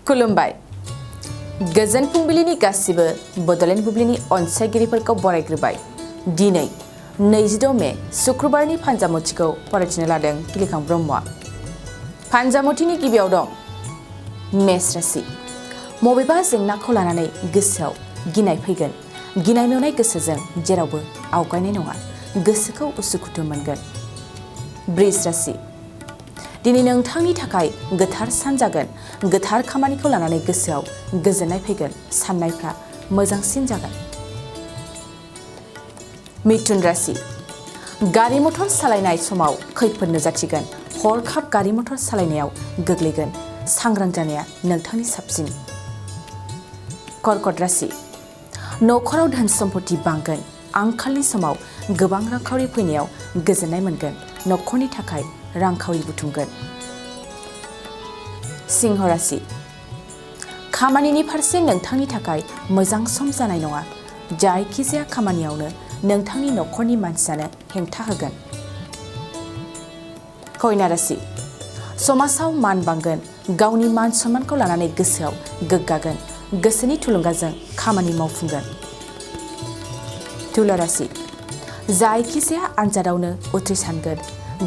खुलुमबाय गोजोन फुंबिलिनि गासिबो बड'लेण्ड बुब्लिनि अनसायगिरिफोरखौ बरायग्रोबाय। दिनै 26 मे शुक्रबारनि फानजामुथिखौ फरायथिनो लादों किलिखां ब्रह्मआ। फानजामुथिनि गिबियाव दं मेष राशि। बबेबा जेंनाखौ लानानै गोसोआव गिनाय फैगोन। गिनाय मेवनाय गोसोजों जेरावबो आवगायनाय नङा, गोसोखौ उसुखुथु मोनगोन। बृष राशि। दिनै नोंथांनि थाखाय गोथार सान जागोन। गोथार खामानिखौ लानानै गोसोआव गोजोननाय फैगोन, साननायफ्रा मोजांसिन जागोन। मिथुन राशि। गारि मटर सालायनाय समाव खैफोद नुजाथिगोन। हरखाब गारि मटर सालायनायाव गोग्लैगोन। सांग्रां जानाया नोंथांनि साबसिन। कर्कट राशि। न'खराव धोन सम्पति बांगोन। आंखालनि समाव गोबां रांखावरि फैनायाव गोजोननाय मोनगोन। न'खरनि थाखाय रांखावरि बुथुमगोन। सिंह राशि। खामानिनि फारसे नोंथांनि थाखाय मोजां सम जानाय नङा। जायखिजाया खामानियावनो नोंथांनि न'खरनि मानसियानो हेंथा होगोन। कन्या राशि। समाजाव मान बांगोन। गावनि मान सन्मानखौ लानानै गोसोआव गोग्गागोन। गोसोनि थुलुंगाजों खामानि मावफुंगोन। तुला राशि। जायखिजाया आनजादावनो उथ्रिसारगोन।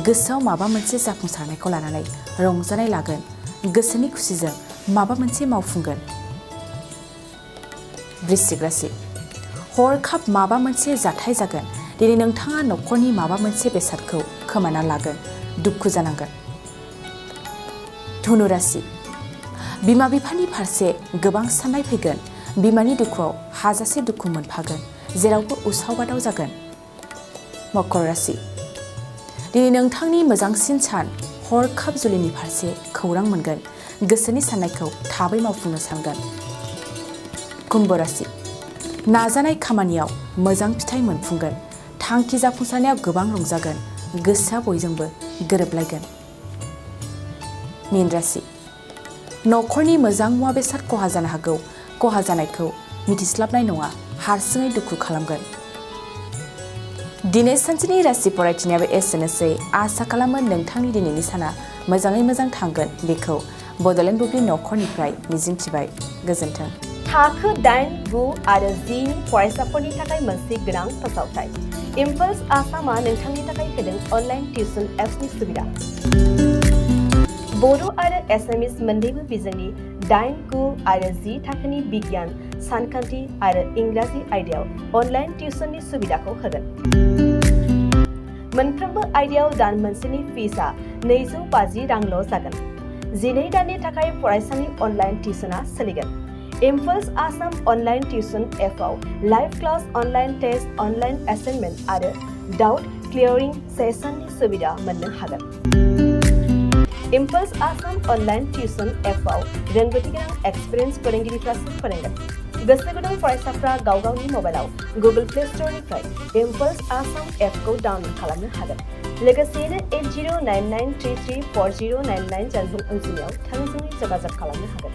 गोसोआव माबा मोनसे जाफुंसारनायखौ लानानै रंजानाय लागोन। गोसोनि खुसिजों माबा मोनसे मावफुंगोन। वृश्चिक राशि। हरखाब माबा मोनसे जाथाय जागोन। दिनै नोंथाङा न'खरनि माबा मोनसे बेसादखौ खोमाना लागोन। दुखु जानांगोन। धनु राशि। बिमा बिफानि फारसे गोबां साननाय फैगोन। बिमानि दुखुआव हाजासे दुखु मोनफागोन। जेरावबो उसाव बादाव जागोन। मकर राशि। दिनै नोंथांनि मोजांसिन सान। हरखाब जुलिनि फारसे खौरां मोनगोन। गोसोनि साननायखौ थाबै मावफुंनो सानगोन। कुम्भ राशि। नाजानाय खामानियाव मोजां फिथाइ मोनफुंगोन। थांखि जाफुंसारनायाव गोबां रंजागोन। गोसोआ बयजोंबो गोरोबलायगोन। मीन राशि। न'खरनि मोजां मुवा बेसाद खहा जानो हागौ। खहा जानायखौ मिथिस्लाबनाय नङा, हारसिङै दुखु खालामगोन। दिनै सानसेनि राशि फरायथिनायाबो एसेनोसै। आसा खालामो नोंथांनि दिनैनि साना मोजाङै मोजां थांगोन। बेखौ बड'लेण्ड बुब्लि न'खरनिफ्राय मिजिंथिबाय। गोजोन्थों। थाखो 8, 9 आरो 10 नि फरायसाफोरनि थाखाय मोनसे गोनां फोसावथाय। इम्पल्स आसामआ नोंथांनि थाखाय होदों अनलाइन टिउसन एप्सनि सुबिदा। बर' आरो एसामिस मोन्नैबो बिजोंनि 8, 9 आरो 10 थाखोनि बिगियान, सानखान्थि आरो इंराजि आयदायाव अनलाइन टिउसननि सुबिदाखौ होगोन। मोनफ्रोमबो आयदायाव दान मोनसेनि फिसआ 250 रांल' जागोन। 12 दाननि थाखाय फरायसानि अनलाइन टिउसनआ सोलिगोन। इम्पल्स आसाम अनलाइन टिउसन एपआव live class, online test, online assignment आरो डाउट क्लियारिं सेसननि सुबिदा मोननो हागोन। इम्पल्स आसाम अनलाइन टिउसन एपआव रोंगौथि गोनां एक्सपिरियेन्स फोरोंगिरिफ्रासो फोरोंगोन। गोसो गुदुं फरायसाफ्रा गाव गावनि मबाइलाव गुगोल प्ले स्ट'रनिफ्राय इम्पल्स आसाम एपखौ डाउनल'ड खालामनो हागोन। लोगोसेयैनो 8099334099 जानबुं अनजिमायाव थोंजोङै जगाजग खालामनो हागोन।